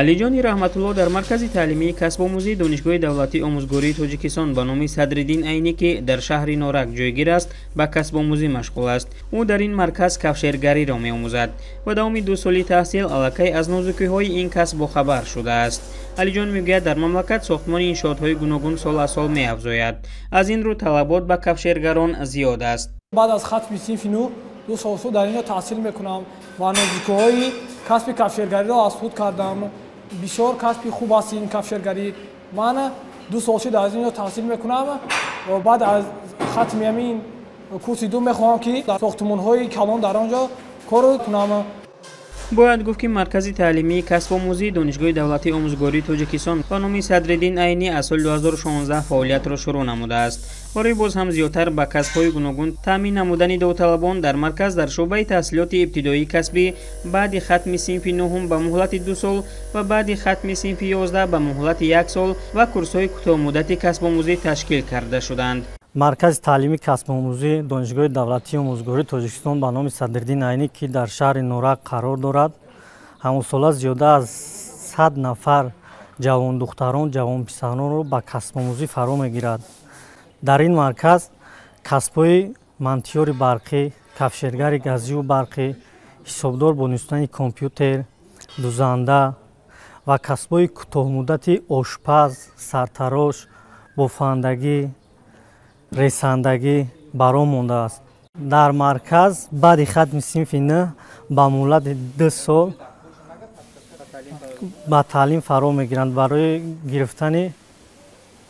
Алиҷони Раҳматулло дар маркази таълимии касбомӯзии Донишгоҳи давлатии омӯзгории Тоҷикистон ба номи Садриддин Айнӣ, ки дар шаҳри Норак ҷойгир аст, ба касбомӯзӣ машғул аст. Ӯ дар ин марказ кафшергариро меомӯзад ва давоми 2 соли таҳсил аллакай аз нозукиҳои ин касб бохабар шудааст. Алиҷон мегӯяд, дар мамлакат сохтмони иншоотҳои гуногун сол аз сол меафзояд. Аз ин рӯ талабот ба кафшергарон зиёд аст. Баъд аз хатми синфи 9 2 сол дар ин ҷо таҳсил мекунам ва нозукиҳои касби кафшергариро аз худ кардам. Бисёр касби хуб аст ин кафшергарӣ. Ман 2 сол шуд аз ин ҷо таҳсил мекунам ва баъд аз хатми ҳамин курси 2 мехоҳам, ки дар сохтмонҳои калон дар он ҷо кор кунам. Бояд гуфт, ки маркази таълимии касбомӯзии Донишгоҳи давлатии омӯзгории Тоҷикистон ба номи Садриддин Айнӣ аз соли 2016 фаъолиятро шурӯъ намудааст. Барои боз ҳам зиёдтар ба касбҳои гуногун таъмин намудани довталабон дар марказ дар шӯъбаи таҳсилоти ибтидоии касбӣ баъди хатми синфи 9 ба муҳлати 2 сол ва баъди хатми синфи 11 ба муҳлати 1 сол ва курсҳои кӯтоҳмуддати касбомӯзӣ ташкил карда шуданд. Маркази таълимии касбомӯзии Донишгоҳи давлатии омӯзгории Тоҷикистон ба номи Садриддин Айнӣ, ки дар шаҳри Норак қарор дорад, ҳамасола зиёда аз 100 нафар ҷавондухтарон, ҷавонписаронро ба касбомӯзӣ фаро мегирад. Дар ин марказ касбҳои мантиёри барқӣ, кафшергари газию барқӣ, ҳисобдор бо нусхаи компютер, дузанда ва касбҳои кӯтоҳмуддати ошпаз, сартарош, бофандагӣ, ресандагӣ баро мондааст. Дар марказ баъди хатми синфи 9 ба муҳлати 2 сол ба таълим фаро мегиранд барои гирифтани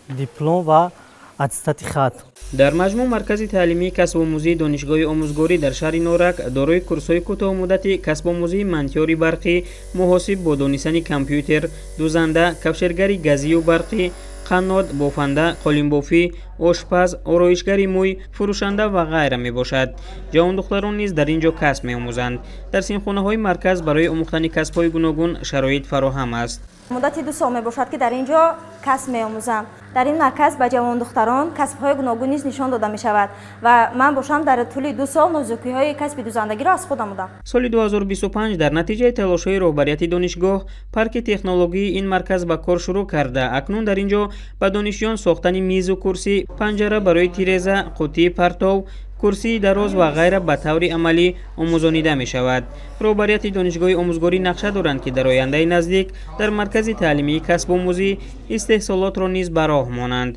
диплом ва аттестати хат. Дар маҷмӯъ маркази таълимии касбомӯзии Донишгоҳи омӯзгорӣ дар шаҳри Норак дорои курсҳои кӯтоҳмуддати касбомӯзии мантиёри барқӣ, муҳосиб бо донистани компютер, дузанда, кафшергари газию барқӣ, қаннод, бофанда, қолинбофӣ, ошпаз, ороишгари мӯй, фурӯшанда ва ғайра мебошад. Ҷавондухтарон низ дар ин ҷо касб меомӯзанд. Дар синфхонаҳои марказ барои омӯхтани касбҳои гуногун шароит фароҳам аст. Муддати 2 сол мебошад, ки дар ин ҷо касб меомӯзам. Дар ин марказ ба ҷавондухтарон касбҳои гуногун низ нишон дода мешавад ва ман бошам дар тӯли 2 сол нозукиҳои касби дузандагиро аз худ намудам. Соли 2025 дар натиҷаи талошҳои роҳбарияти донишгоҳ парки технологии ин марказ ба кор шурӯъ карда. Акнун дар ин ҷо ба донишҷӯён сохтани мизу курсӣ, панҷара барои тиреза, қуттии партов, курсии дароз ва ғайра ба таври амалӣ омӯзонида мешавад. Роҳбарияти донишгоҳи омӯзгорӣ нақша доранд, ки дар ояндаи наздик дар маркази таълимии касбомӯзӣ истеҳсолотро низ ба роҳ монанд.